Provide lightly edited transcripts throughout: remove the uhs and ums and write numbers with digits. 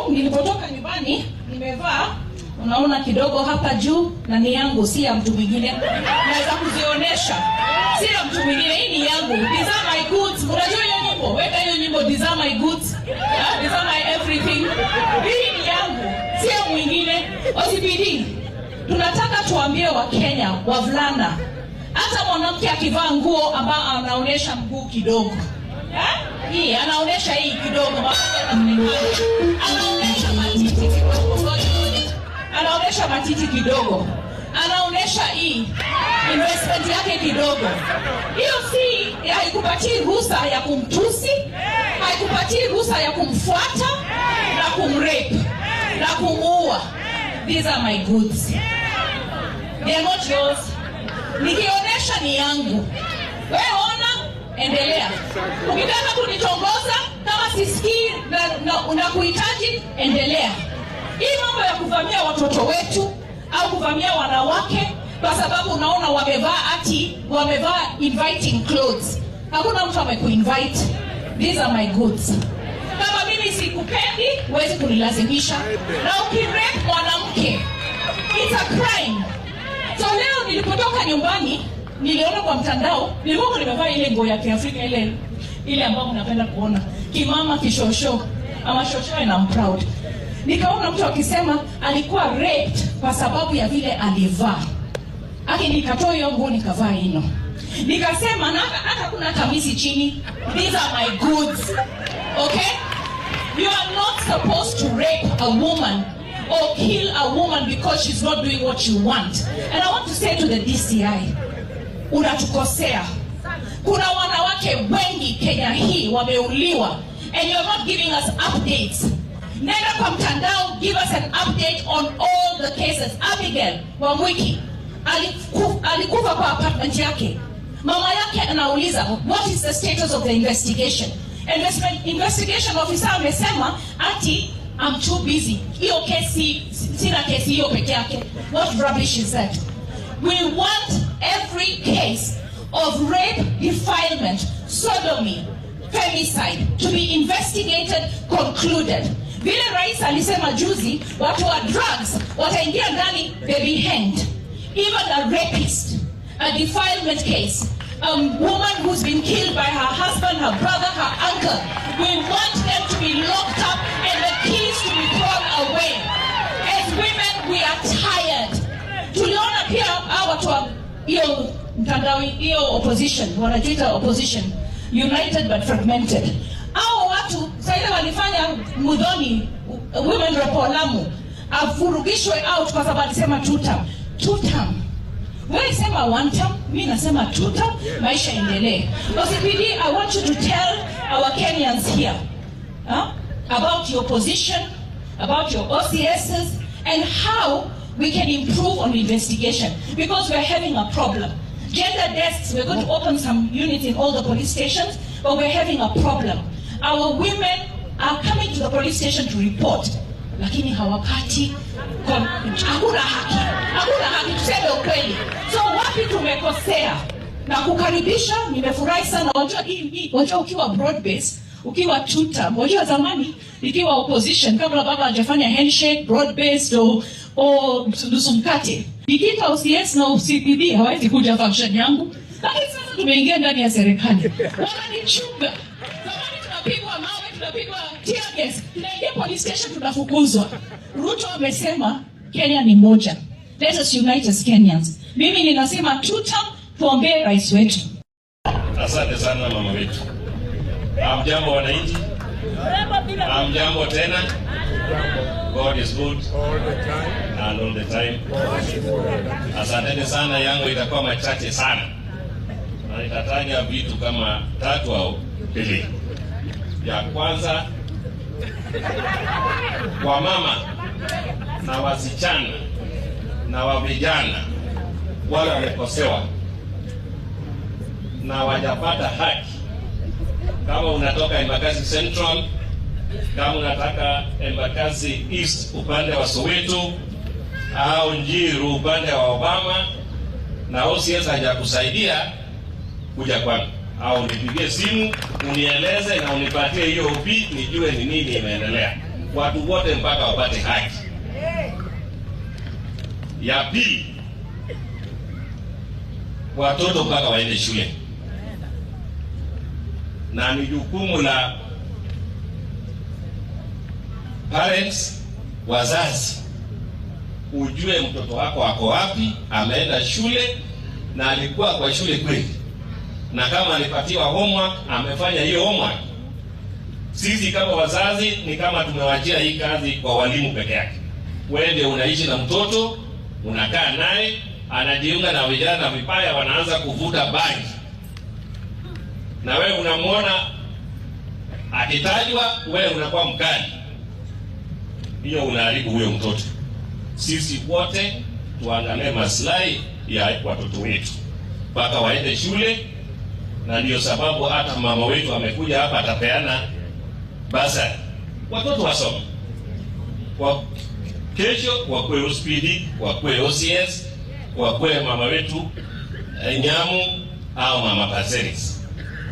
Nilipotoka nyumbani nimevaa, unaona kidogo hapa juu, na ni yangu, si ya mtu mwingine. Naweza kuzionyesha, si ya mtu mwingine, hii ni yangu. These are my goods. Unajua hiyo nyimbo? Weka hiyo nyimbo, "These are my goods." Yeah, these are my everything. Hii ni yangu, si ya mwingine. OCPD, tunataka tuambie Wakenya wavulana, hata mwanamke akivaa nguo ambayo anaonyesha mguu kidogo, eh? Hii anaonyesha hii kidogo, mapaja yanaonekana, anaonyesha matiti kidogo, ngoja, ngoja. Anaonyesha matiti kidogo, anaonyesha hii investment yake kidogo. Hiyo si haikupatii ruhusa ya kumtusi, haikupatii ruhusa ya kumfuata na kumrape na kumuua. These are my goods. They are not yours. Nikionyesha ni yangu. Wewe ona, endelea. Ukitaka kunitongoza kama sisikii na kuhitaji, endelea. Hii mambo ya kuvamia watoto wetu au kuvamia wanawake kwa sababu unaona wamevaa, ati wamevaa inviting clothes. Hakuna mtu amekuinvite. These are my goods. Kama mimi sikupendi, huwezi kunilazimisha. Na ukirape mwanamke, it's a crime. So leo nilipotoka nyumbani, niliona kwa mtandao, nilikuwa nimevaa ile nguo ya Kiafrika, ile ile ambayo mnapenda kuona kimama kishosho ama shosho, and I'm proud. Nikaona mtu akisema alikuwa raped kwa sababu ya vile alivaa. Aki nikatoa hiyo nguo nikavaa ino. Nikasema na hata kuna kamisi chini. These are my goods. Okay? You are not supposed to rape a woman or kill a woman because she's not doing what you want. And I want to say to the DCI, unatukosea. Kuna wanawake wengi Kenya hii wameuliwa and you're not giving us updates. Nenda kwa mtandao, give us an update on all the cases. Abigail Wamwiki alikufa kwa apartment yake. Mama yake anauliza, "What is the status of the investigation?" Investigation officer amesema ati, "I'm too busy. Hiyo kesi, sina kesi hiyo peke yake." What rubbish is that? We want every case of rape, defilement, sodomy, femicide to be investigated, concluded. Vile rais alisema juzi, watu wa drugs wataingia ndani, they be hanged. Even a rapist, a defilement case, a woman who's been killed by her husband, her brother, her uncle, we want them to be locked up and the keys to be thrown away. As women, we are tired. Tuliona pia hawa watu wa hiyo mtandao, hiyo opposition, wanajiita opposition, united but fragmented. Hao watu sasa ile walifanya Muthoni, women rep wa Lamu, afurugishwe out kwa sababu alisema two term. Two term. Wewe sema one term, mi nasema two term, maisha endelee. OCPD, I want you to tell our Kenyans here, huh, about your position, about your OCSs, and how we can improve on investigation because we're having a problem. Gender desks, we're going to open some units in all the police stations, but we're having a problem. Our women are coming to the police station to report, lakini hawapati, hakuna haki, hakuna haki, tuseme ukweli. So wapi tumekosea? Na kukaribisha, nimefurahi sana. Wajua wajua ukiwa broad base, ukiwa two term, wajua zamani ikiwa opposition, kabla baba hajafanya handshake, broad based o nusu mkate, nikiita OCS na OCPD hawezi kuja function yangu, lakini sasa tumeingia ndani ya serikali, wananichunga. Zamani tunapigwa mawe, tunapigwa tear gas, tunaingia police station, tunafukuzwa. Ruto amesema Kenya ni moja. Let us unite as Kenyans. Mimi ninasema two term, tuombee rais wetu. Asante sana mama wetu. Hamjambo wananchi, hamjambo tena. God is good all the time. And all the time. Asanteni sana, yangu itakuwa machache sana na nitataja vitu kama tatu au mbili. Ya kwanza, kwa mama na wasichana na wa vijana wale wamekosewa na wajapata haki. Kama unatoka Embakasi Central, kama unataka Embakasi East upande wa Soweto au Njiru upande wa Obama, na OCS hajakusaidia, kuja kwangu au nipigie simu unieleze na unipatie hiyo OB nijue ni nini imeendelea. Watu wote mpaka wapate haki. Ya pili, watoto mpaka waende shule, na ni jukumu la parents, wazazi, ujue mtoto wako ako wapi, ameenda shule na alikuwa kwa shule kweli, na kama alipatiwa homework amefanya hiyo homework. Sisi kama wazazi ni kama tumewachia hii kazi kwa walimu peke yake. Wewe ndio unaishi na mtoto, unakaa naye, anajiunga na vijana vibaya, wanaanza kuvuta bangi, na wewe unamuona akitajwa, wewe unakuwa mkali. Hiyo unaharibu huyo mtoto. Sisi wote tuangalie maslahi ya watoto wetu mpaka waende shule, na ndio sababu hata mama wetu amekuja hapa atapeana basari, watoto wasome kwa kesho, wakue OCPD, wakue OCS, wakue mama wetu Nyamu au mama Paseris.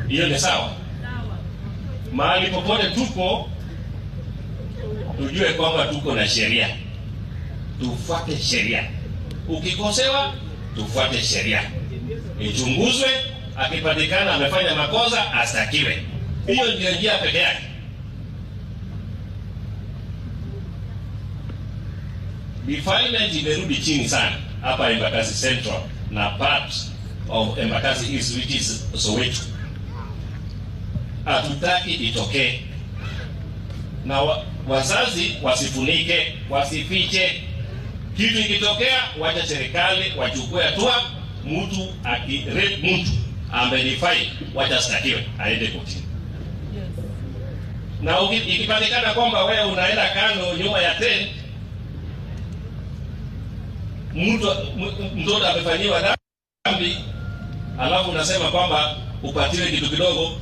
Hiyo ni sawa. Mahali popote tuko, tujue kwamba tuko na sheria, tufuate sheria. Ukikosewa tufuate sheria, ichunguzwe, akipatikana amefanya makosa astakiwe. Hiyo ndio njia pekee yake. Defilement imerudi chini sana hapa Embakasi Central na part of Embakasi East, which is Soweto. Hatutaki itokee, na wazazi wasifunike, wasifiche. Kitu ikitokea, wacha serikali wachukue hatua. Mtu akirape mtu amedefy, wacha stakiwe, aende kotini. Na ikipatikana kwamba wewe unaenda kando nyuma ya tent, mtoto amefanyiwa dhambi, alafu unasema kwamba upatiwe kitu kidogo,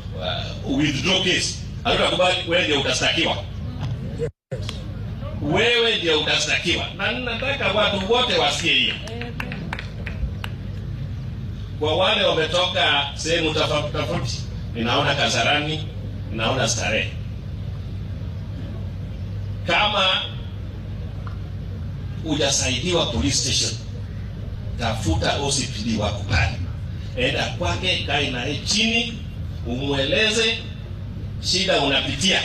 withdraw case, hatutakubali. Wewe ndio utastakiwa, wewe ndio utastakiwa. Na nataka watu wote wasikie hiyo. Kwa wale wametoka sehemu tofauti tofauti, ninaona Kasarani, ninaona Starehe, kama hujasaidiwa police station, tafuta OCPD wako pale, enda kwake, kae naye chini, umweleze shida unapitia,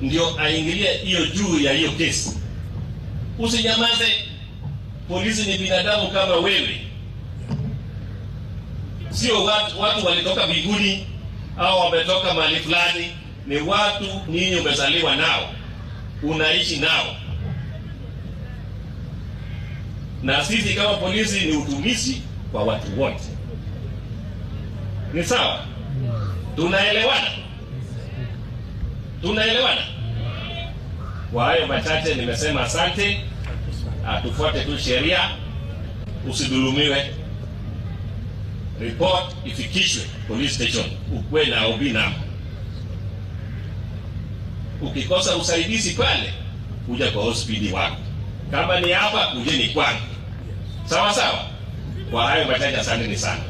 ndio aingilie hiyo juu ya hiyo kesi. Usinyamaze. Polisi ni binadamu kama wewe, sio watu walitoka mbinguni au wametoka mahali fulani. Ni watu ninyi umezaliwa nao, unaishi nao, na sisi kama polisi ni utumishi kwa watu wote. Ni sawa? Tunaelewana? Tunaelewana? Kwa hayo machache nimesema asante. Tufuate tu sheria, usidhulumiwe. Report ifikishwe police station, ukwe na OB namba. Ukikosa usaidizi pale, kuja kwa OCPD wako. Kama ni hapa, kujeni kwangu. Sawa sawa? Kwa hayo machache, asanteni sana.